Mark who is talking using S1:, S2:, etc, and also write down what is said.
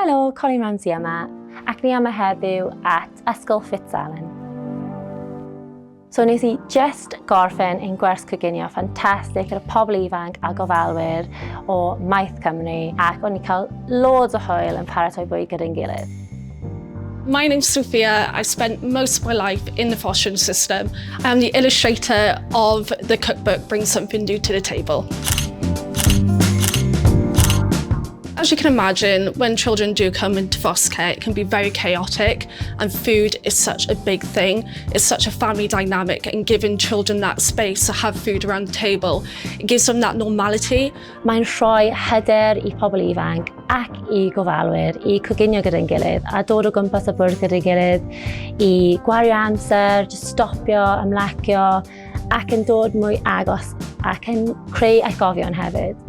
S1: Helo, Colin Ramsey yma, ac ni yma heddiw at Ysgol Fitzalan. So nes i just gorffen ein gwers coginio ffantastig gyda pobl ifanc a gofalwyr o Maeth Cymru ac o'n i cael loads o hwyl yn paratoi bwyd gyda'n gilydd.
S2: My name's Sophia. I've spent most of my life in the fostering system. I am the illustrator of the cookbook Bring Something New to the Table. As you can imagine, when children do come into foster care, it can be very chaotic and food is such a big thing. It's such a family dynamic and giving children that space to have food around the table, it gives them that normality.
S1: Mae'n rhoi hyder i pobl ifanc ac i gofalwyr i coginio gyda'n gilydd a dod o gwmpas y bwrdd gyda'i gilydd, i gwario amser, jyst stopio, ymlacio ac yn dod mwy agos ac yn creu atgofion hefyd.